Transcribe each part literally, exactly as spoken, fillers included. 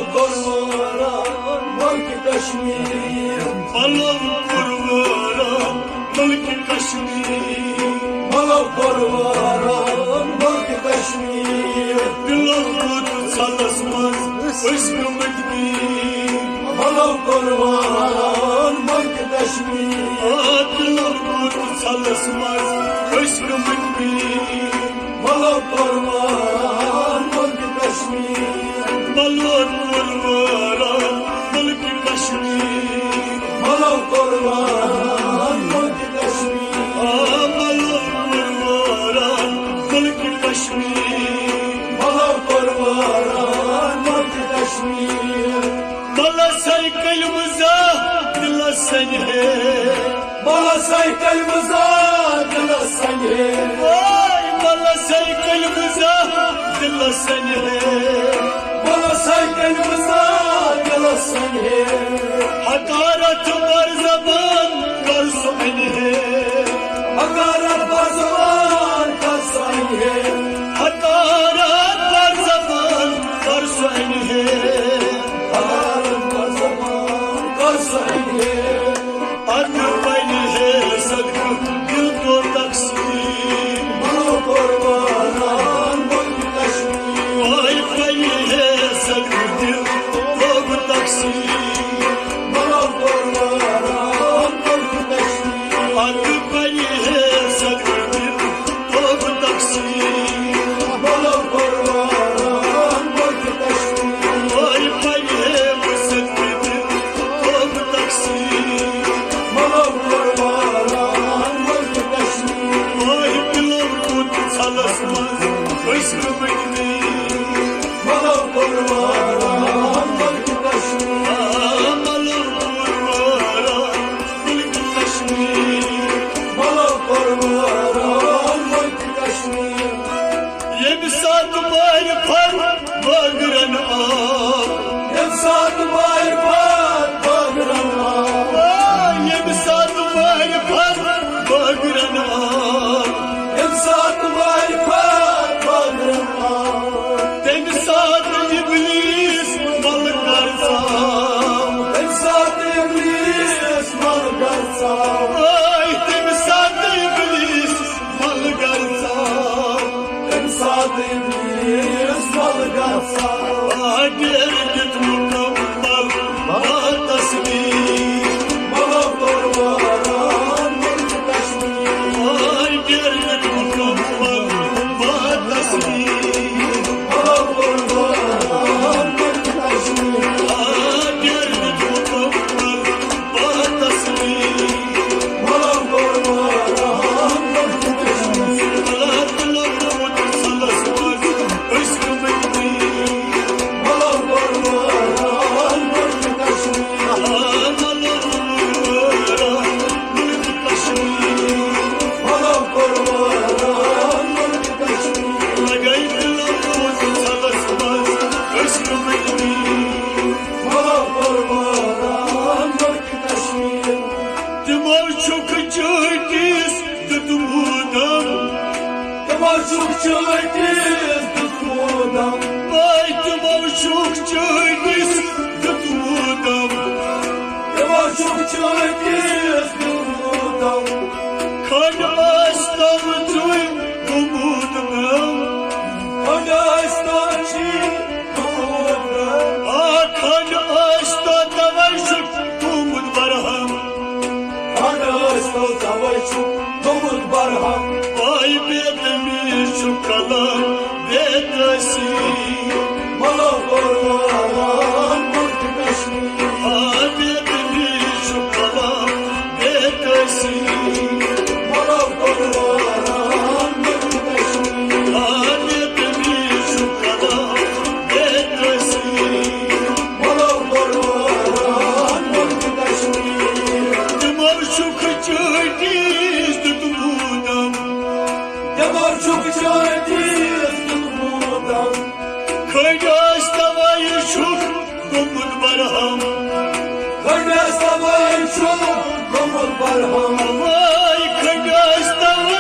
قربان ملک کشمیر۔ پلو قربان ملک کشمیر۔ پلو قربان ملک کشمیر۔ دلو بوت ژھلس منٛز أسۍ گٔمٕتۍ میٖر۔ پلو قربان ملک کشمیر۔ آ، دلو بوت ژھلس منٛز أسۍ گٔمٕتۍ میٖر۔ پلو قربان ملک کشمیر۔ پلو قربان ملک کشمیر۔ پلو قربان ملک کشمیر۔ آ، پلو قربان ملک کشمیر۔ پلو قربان ملک کشمیر۔ ملا سائی کلمہٕ زا دلس سنہِ ہے۔ ملا سائی کلمہٕ زا دلس سنہِ ہے۔ اوے ملا سائی کلمہٕ زا دلس سنہِ ہے۔ ملا سائی کلمہٕ زا دلس سنہِ ہے۔ حقارت بر زبان کر سُہ انہِ ہے۔ حقارت بر زبان کر سُہ انہِ ہے۔ حقارت بر زبان کر سُہ انہِ ہے۔ حقارت بر زبان کر سُہ انہِ ہے۔ ادٕ بنہِ ہے صدقہٕ دل تو تقسیم۔ بنو قربان ملک کشمیر۔ آے بنہِ ہے صدقہٕ دل تو تقسیم۔ بنو قربان ملک کشمیر۔ ادٕ بنہِ ہے صدقہٕ دل تو تقسیم۔ بنو قربان ملک کشمیر۔ آے بنہِ ہے صدقہٕ دل تو تقسیم۔ ملو قربان ملک کشمیر۔ آے دلو بوت ژھلس منٛز أسۍ گٔمٕتۍ میٖر۔ ملو قربان ملک کشمیر۔ آ، ملو قربان ملک کشمیر۔ ملو قربان ملک کشمیر۔ ییٚمہِ ساتہٕ بارِ پھر بٲگرن آو۔ ییٚمہِ ساتہٕ بارِ پھر بٲگرن آو۔ آ، ییٚمہِ ساتہٕ بارِ پھر بٲگرن آو۔ ییٚمہِ ساتہٕ بارِ پھر بٲگرن آو۔ تَمہِ ساتہٕ اِبلیٖس ملگر ژاو۔ تَمہِ ساتہٕ اِبلیٖس ملگر ژاو۔ آے تَمہِ ساتہٕ اِبلیٖس ملگر ژاو۔ تَمہِ ساتہٕ اِبلیٖس ملگر ژاو۔ آ، ڈیرٕ دیُت مُکمل باتس میٖر۔ ملو قربان ملک کشمیر۔ آے ڈیرٕ دیُت مُکمل باتس میٖر۔ ملو قربان ملک کشمیر۔ آ، ڈیرٕ دیُت مُکمل باتس میٖر۔ تِمو چھُکھ چٲٹِس دیُتمُت دم۔ تِمو چھُکھ چٲٹِس دیُتمُت دم۔ آے تِمو چھُکھ چٲٹِس دیُتمُت دم۔ تِمو چھُکھ چٲٹِس دیُتمُت دم۔ کھنٛڈ ٲسۍ تَو ژٕے گوٚمُت غم۔ کھنٛڈ ٲسۍ تَو ژٕے گوٚمُت غم۔ آ، کھنٛڈ ٲسۍ تَو تَوَے چھُکھ گوٚمُت برہم۔ کھنٛڈ ٲسۍ تو توے چھُ گوٚمُت برہم۔ آے بے تمیٖز چھُ کلام بے تحسین۔ ملو قربان ملک کشمیر۔ آے بے تمیٖز چھُ کلام بے تحسین۔ ملو قربان ملک کشمیر۔ آے بے تمیٖز چھُ کلام بے تحسین۔ ملو قربان ملک کشمیر۔ تِمو چھُکھ چٲٹِس دیُتمُت دم۔ تِمو چھُکھ چٲٹِس دیُتمُت دم۔ کھنٛڈ ٲسۍ توے چھُکھ گوٚمُت برہم۔ کھنٛڈ ٲسۍ توے چھُکھ گوٚمُت برہم۔ آے کھنٛڈ ٲسۍ توے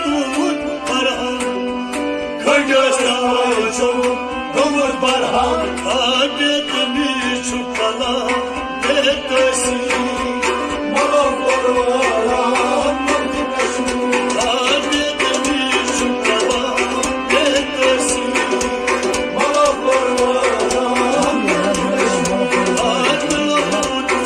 گوٚمُت برہم۔ کھنٛڈ ٲسۍ توے چھُکھ برہم، آ، بے تمی چھُ کلام، بے تسی۔ ملو پرواران ملک کشمیر۔ آ، بے تمی چھُ کلام، بے تسی۔ ملو پرواران ملک کشمیر۔ آ، ملو پرواران۔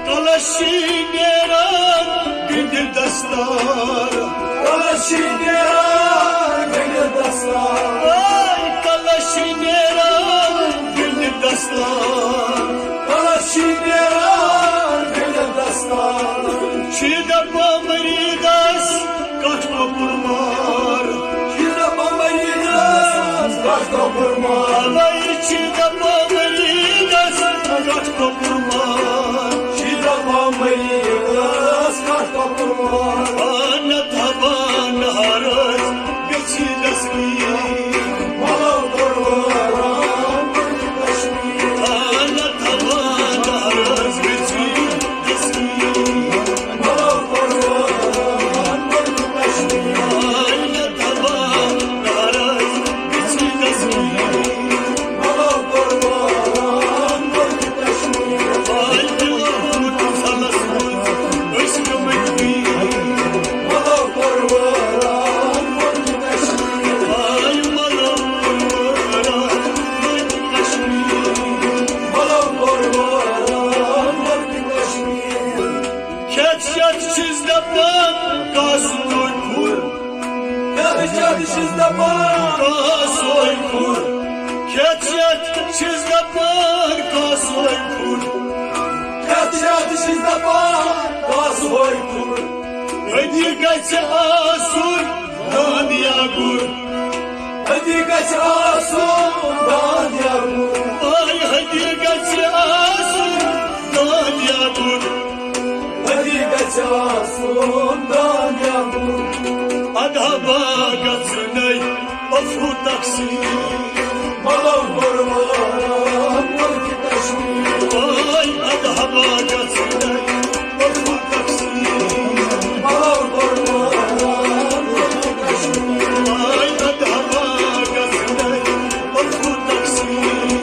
کلشی نیران گنڈ دستار۔ کلشی نیران گنڈ دستار۔ آے کلشی نیران گنڈ دستار۔ کلشی نیران گنڈ دستار۔ چھ دپان مریدس کٹھ کپُر مار۔ چھ دپان مریدس کٹھ کپُر مار۔ آے چھ دپان مریدس کٹھ کپُر مار۔ چھ دپان مریدس کٹھ کپُر مار۔ آ نہ دپان نہرس گژھی دستی۔ ملو پرواران ملک کشمیر۔ آ نہ دپان نہرس گژھی دستی۔ ملو پرواران ملک کشمیر۔ آ نہ دپان نہرس گژھی دستی۔ ملو پرواران ملک کشمیر۔ آے دلو کھوٚت ژھلس منٛز أسۍ گٔمٕتۍ بیٖر۔ ملو پرواران ملک کشمیر۔ آے ملو پرواران ملک کشمیر۔ ملو پرواران ملک کشمیر۔ کھٮ۪تھ چٮ۪تھ چھِس دپان کاسہٕ توتہِ کھُر۔ کھٮ۪تھ چٮ۪تھ چھِس دپان کاسہٕ توتہِ کھُر۔ کھٮ۪تھ چٮ۪تھ چھِس دپان کاسہٕ توتہِ کھُر۔ کھٮ۪تھ چٮ۪تھ چھِس دپان کاسہٕ توتہِ کھُر۔ أتی گژھِ آسُن دان یا گُر۔ أتی گژھِ آسُن دان یا گُر۔ آے أتی گژھِ آسُن دان یا گُر۔ أتی گژھِ آسُن دان یا گُر۔ ادہا با گژھنَے افو تقسیم۔ ملو پرواران ملک کشمیر۔ آے ادہا با گژھنَے افو تقسیم۔ ملو پرواران ملک کشمیر۔ آے ادہا با گژھنَے افو تقسیم۔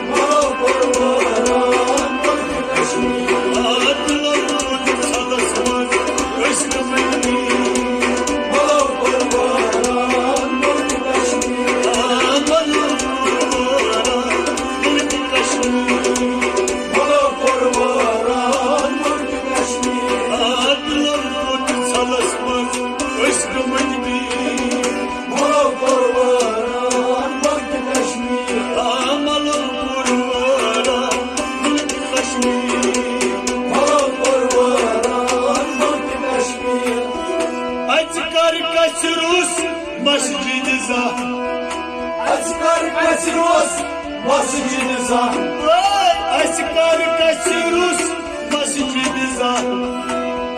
ملو پرواران ملک کشمیر۔ آ دلو کھوٚت ژھلس منٛز أسۍ گٔمٕتۍ بیٖر۔ ملو پرواران ملک کشمیر۔ آ ملو پرواران ملک کشمیر۔ ملو پرواران ملک کشمیر۔ آ دلو کھوٚت ژھلس منٛز أسۍ گٔمٕتۍ بیٖر۔ ملو پرواران ملک کشمیر۔ آ ملو پرواران ملک کشمیر۔ ملو پرواران ملک کشمیر۔ اژ کر کژھِ روٚس مسجد زانٛہہ۔ اژ کر کژھِ روٚس مسجد زانٛہہ۔ اے، اژ کر کژھِ روٚس مسجد زانٛہہ۔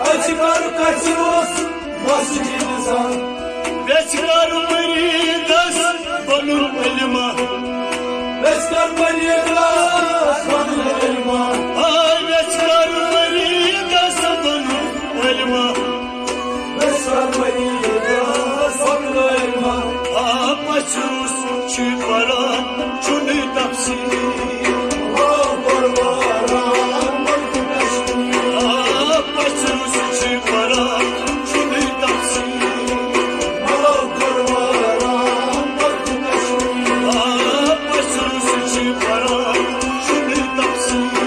اژ کر کژھِ روٚس مسجد زانٛہہ۔ ویژھ کر مریدس بنُن علما۔ ویژھ کر مریدس بنُن علما۔ آے ویژھ کر مریدس بنُن علما۔ ویژھ کر مریدس بنُن علما۔ آ پژھ روٚس چھُ پران چھُنہٕ تفسیٖر۔ آ پژھ روٚس چھُ پران چھُنہٕ تفسیٖر۔ آ پژھ روٚس چھُ پران چھُنہٕ تفسیٖر۔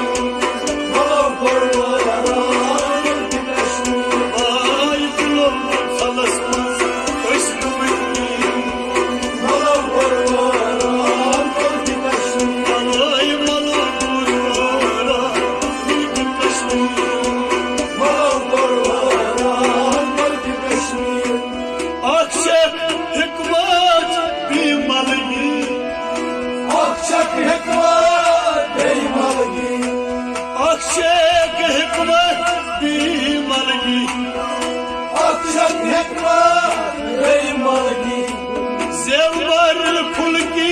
آے دلو ژھلس منٛز أسۍ گٔمٕتۍ بیٖر۔ ملو پرواران ملک کشمیر۔ ملو اکھ چھکھ حکمت بے ایمانی۔ زیو بارن پھُلکہِ